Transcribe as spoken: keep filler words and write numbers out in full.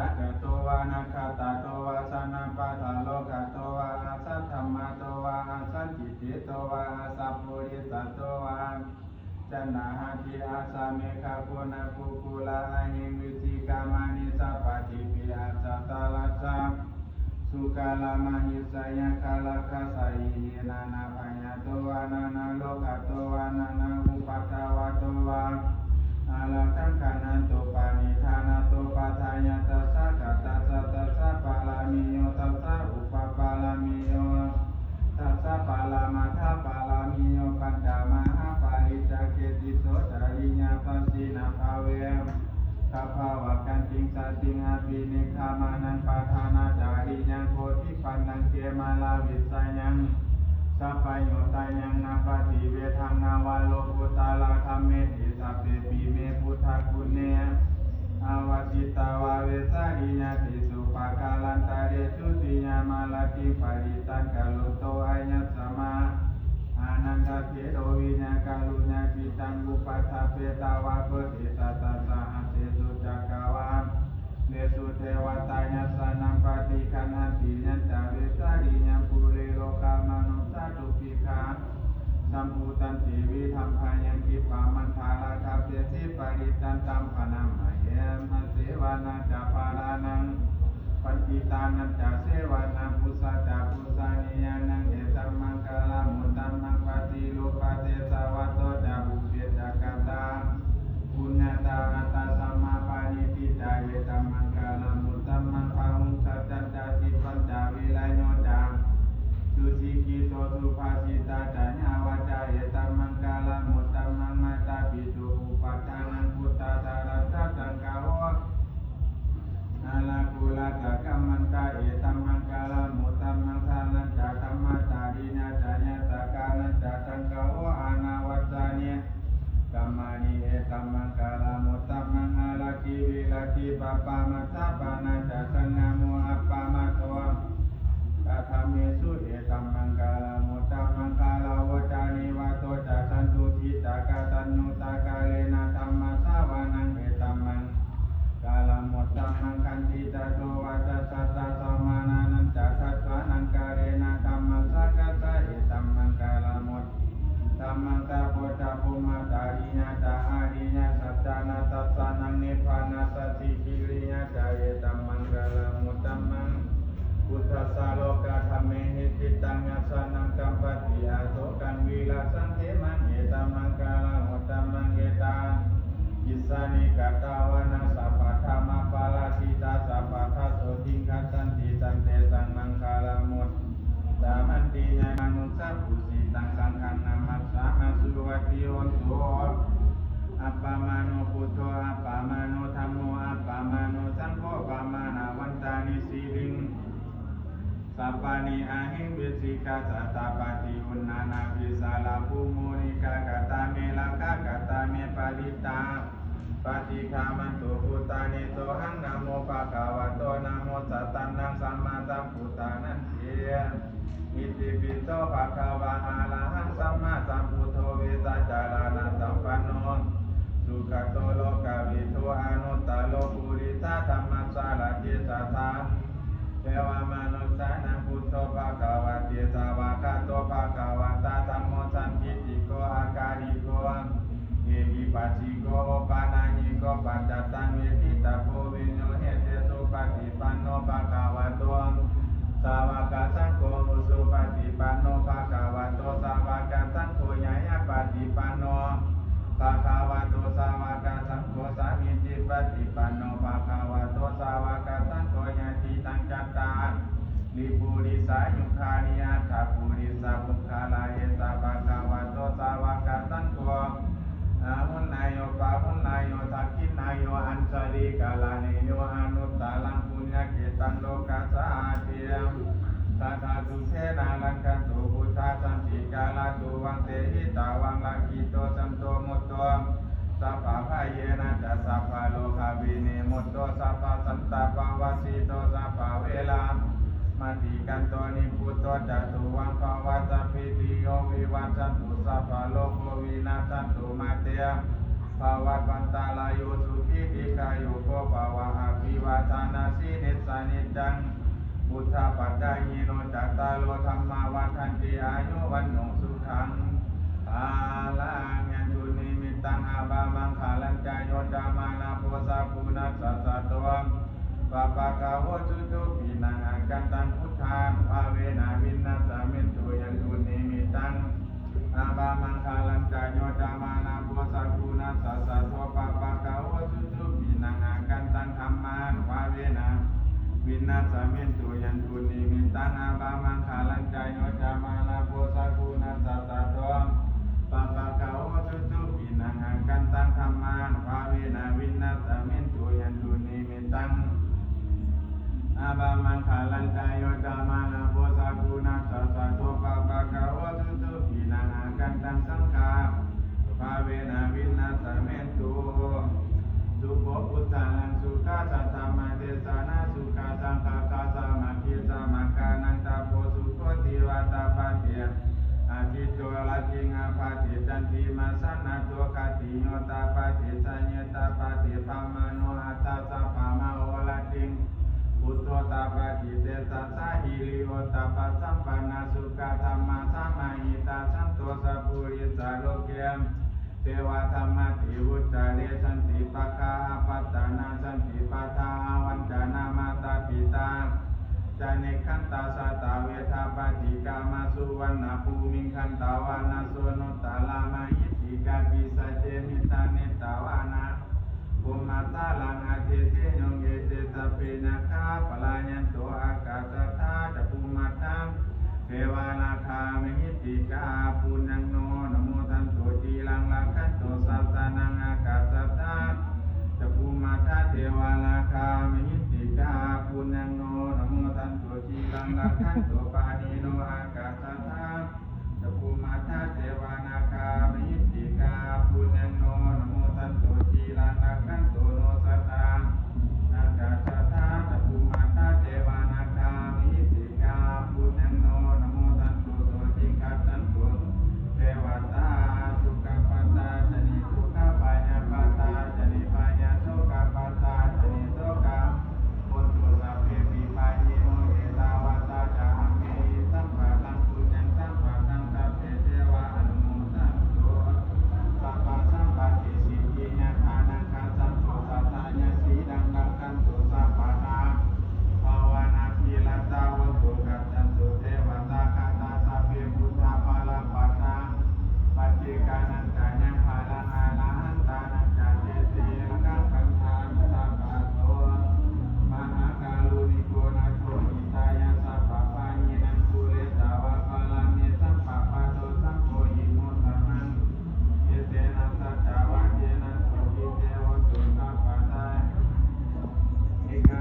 Gato vā nakkhattato vā janapadarogato vā asaddhammato vā asandiṭṭhito vā asappurisato vā caṇḍahatthi-assa-miga-goṇa-kukkura-ahi-vicchika-maṇisappa-dīpi-accha-taraccha sūkara-mahīsaka-rakkhasaihi nānābhayato vā nānārogato vā nānāupaddavato vā ārakkhaṃ gaṇhantu paṇidhānatuppadāya. Tassa katassa dasa pāramiyo dasa upapāramiyo dasa paramatthapāramiyo pañca mahāpariccāge tisso cariyā dassina bhave gabbhāvakkantiṃ jātiṃ abhinikkhamanaṃ padhānacariyaṃ bodhipallaṅke māravijayaṃ sabbaññutaññaṃ nāpaṭivedhaṃ nava lokuttaradhammeti sabbepime buddhaguṇe āvajjitvā vesāliyā tīsu pākārantaresu tiyāmarattiṃ parittaṃ karonto āyasmā ānandatthero viya kāruññacittaṃ upaṭṭhapetvā bodhisattāsahassena cakkavāḷesu devatā yassāṇaṃ paṭiggaṇhanti yañca vesāliyaṃ pure rogāmanussadubbhikkhasambhūtantividhaṃ bhayaṃ khippamantaradhāpesi parittantaṃ bhaṇāma he. Asevanā ca bālānaṃ paṇḍitānañca sevanā pūjā ca pūjanīyānaṃ etammaṅgalamuttamaṃ. Paṭirūpadesavāso ca pubbe ca katapuññatā attasammāpaṇidhi ca etammaṅgalamuttamaṃ. Bāhuṃ saccañca sippañca virayo ca susikkhito subhāsitā ca yā vācā etammaṅgalamuttamaṃ. Mātāpituupaṭṭhānaṃ puttadārassa saṅgaho anākulā ca kammantā etammaṅgalamuttamaṃ. Dānañca dhammacariyā ca ñātakānañca saṅgaho anavajjāni kammāni etammaṅgalamuttamaṃ. Āratī viratī pāpā majjapānā ca saññamo appamādo ca dhammesu etammaṅgalamuttamaṃ. Gāravo ca nivāto ca santuṭṭhī ca kataññutā kālena dhammassavanaṃ etammaṅgalamuttamaṃ. Khantī ca sovacassatā samaṇānañca dassanaṃ kālena dhammasākacchā etammaṅgalamuttamaṃ. Tapo ca brahmacariyañca ariyasaccāna dassanaṃ nibbānasacchikiriyā ca etammaṅgalamuttamaṃ. Phuṭṭhassa lokadhammehi cittaṃ yassa na kampati asokaṃ virajaṃ khemaṃ etammaṅgalamuttamaṃ. Etādisāni katvāna sabbatthamaparājitā sabbattha sotthiṃ gacchanti tantesaṃ maṅgalamuttamanti. Yānīdha manussapūjitaṃ saṅghaṃ namassāma suvatthi hotu. Appamāṇo buddho appamāṇo dhammo appamāṇo saṅgho pamāṇavantāni siriṃsapāni ahiṃ vicchikā satapadī uṇṇānābhī sarabū mūlikā katā me rakkhā katā me parittā paṭikkamantu bhūtāni. Sohaṃ namo bhagavato namo sattannaṃ sammāsambuddhānanti. Itipi so bhagavā arahaṃ sammāsambuddho vijjācaraṇasampanno sugato lokavidū anuttaro purisadammasārathi satthā devamanussānaṃ buddho bhagavāti. Svākkhāto bhagavatā dhammo sandiṭṭhiko akāliko ehipassiko opanayiko paccattaṃ veditabbo viññūhīti. Supaṭipanno bhagavato sāvakasaṅgho, ujupaṭipanno bhagavato sāvakasaṅgho, ñāyapaṭipanno bhagavato sāvakasaṅgho, sāmīcipaṭipanno bhagavato sāvakasaṅgho, yadidaṃ cattāri purisayugāni aṭṭha purisapuggalā, esa bhagavato sāvakasaṅgho āhuneyyo pāhuneyyo dakkhiṇeyyo añjalikaraṇīyo anuttaraṃ puññakkhettaṃ lokassāti. Sadā sukhena rakkhantu buddhā santikarā tuvaṃ, tehi tvaṃ rakkhito santo mutto sabbabhayena ca sabbarogavinimutto sabbasantāpavajjito sabbaveramatikkanto nibbuto ca tuvaṃ bhava. Sabbītiyo vivajjantu sabbarogo vinassatu mā te bhavatvantarāyo sukhī dīghāyuko bhava. Abhivādanasī niccaṃ vuḍḍhāpacāyino cattāro dhammā vaḍḍhanti āyu vaṇṇo sukhaṃ balaṃ. Yandunnimittaṃ avamaṅgalañca yo cāmanāpo sakuṇassa saddo pāpaggaho dussupinaṃ akantaṃ buddhānubhāvena vināsamentu. Yandunnimittaṃ avamaṅgalañca yo cāmanāpo sakuṇassa saddo pāpaggaho dussupinaṃ akantaṃ dhammānubhāvena vināsamentu. Yandunnimittaṃ avamaṅgalañca yo cāmanāpo sakuṇassa saddo pāpaggaho dussupinaṃ akantaṃ dhammānubhāvena vināsamentu. Yandunnimittaṃ avamaṅgalañca yo cāmanāpo sakuṇassa saddo pāpaggaho dussupinaṃ akantaṃ saṅghānubhāvena vināsamentu. Sukho buddhānaṃ sukhā saddhammadesanā sukhā saṅghassa sāmaggī samaggānaṃ tapo sukho. Divā tapati ādicco rattiṃ ābhāti candimā sannaddho khattiyo tapati jhāyī tapati brāhmaṇo atha sabbamahorattiṃ buddho tapati tejasā. Hiriottappasampannā sukkā dhammā samāhitā santo sappurisā loke devadhammāti vuccare. Santi pakkhā apattanā santi pādā avañcanā mātā pitā ca nikkhantā jātaveda paṭikkama. Suvaṇṇabhūmiṃ gantvāna soṇuttarā mahiddhikā pisāce middhaṃ netvāna brahmajālaṃ adesayuṃ. Ete sabbe yakkhā palāyanto ākāsaṭṭhā ca bhummaṭṭhā devā nāgā mahiddhikā puññaṃ no anumodantu ciraṃ rakkhantu sāsanaṃ. Ākāsaṭṭhā ca bhummaṭṭhā devā nāgā mahiddhikā puññaṃ no anumodantu ciraṃ rakkhantu